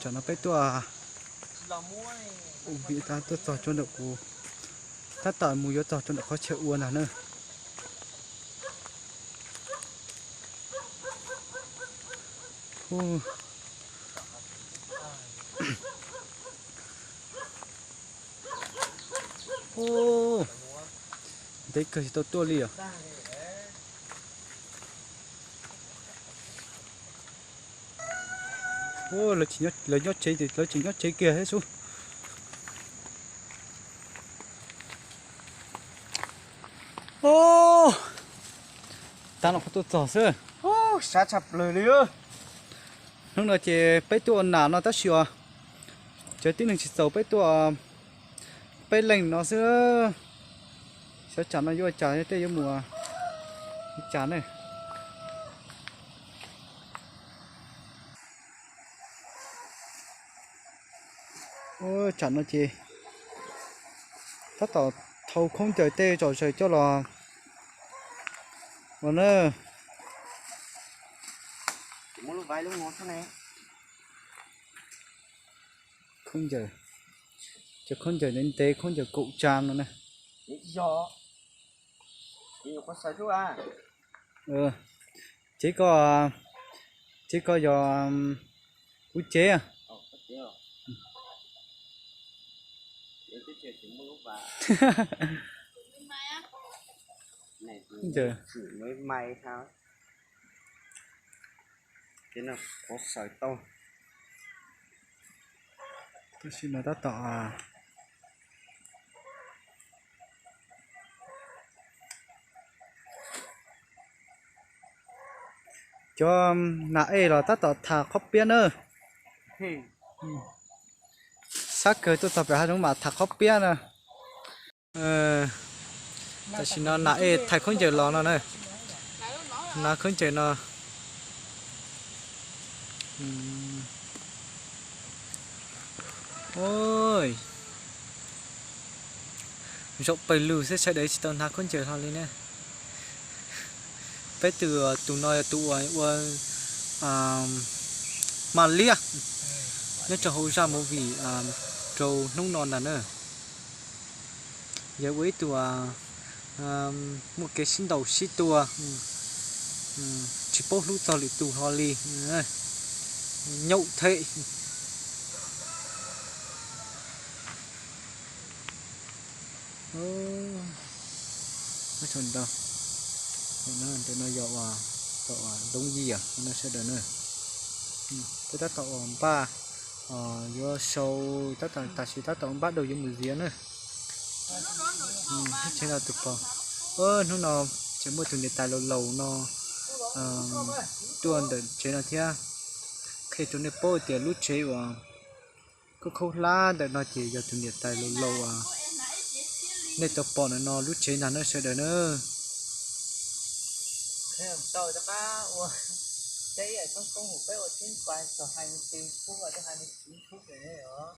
Tsam no peb tuaj ua vim tuaj txog rau ntawm kuv, tab tom mus yuav txog rau ntawm qhov chaw ua ntag na. Ntev kawg tsis tau tuaj li os. Lawv nyob tsev, lawv tseem nyob tsev kiag thiab xwb. Tag los kuv tuaj txog xwb. Sab tshaj plaws li. Hnub no ces peb tuaj ua nas no tab sis os, cov tib neeg tsis txaus peb tuaj peb leeg no xwb. Xyov tsam no yuav ua cas, tej yuav mus ua cas ne. Tsam no ces tab tom thau khaub ncaws tej zom zaws coj los ua na. Khaub ncaws, cov khaub ncaws ntev ntev, khaub ncaws kaum tsa no na. Tsev ko, tsev ko yog kuv tsev. Tam sim no tab tom cov nas ej los tab tom tham qhob piab na. Sab kawg tuaj txog pem hav zoov mas tham qhob piab na. Tam sim no nas ej thaiv khaub ncaws los no na. Hnav khaub ncaws no. Zaum pawg lug xwb sawv daws tsis tau hnav khaub ncaws hlo li ne. Peb tus, tus no yog tus uas ua mas liab nyob rau hauv zaj movie rau hnub no ntag na. Yog ua ib tug muaj kev sib ntaus sib tua, tsis paub hlub txog lwm tus hlo li. Nyaum them. Ntawm no yog tom loob yij no sawv daws na. Peb tab tom uas npaj, yuav sau, tab tom, tam sim tab tom npaj dua yuav mus ziav na. Tsev no tus pog, hnub no tseem muaj tus niam tais laus laus no tuaj ntawm tsev no thiab. Qhia rau nej paub tias lub tsev uas khaub khaub hlab ntawm no ces yog tus niam tais laus laus uas nej tau pom ntawm no lub tsev ntag na sawv daws na.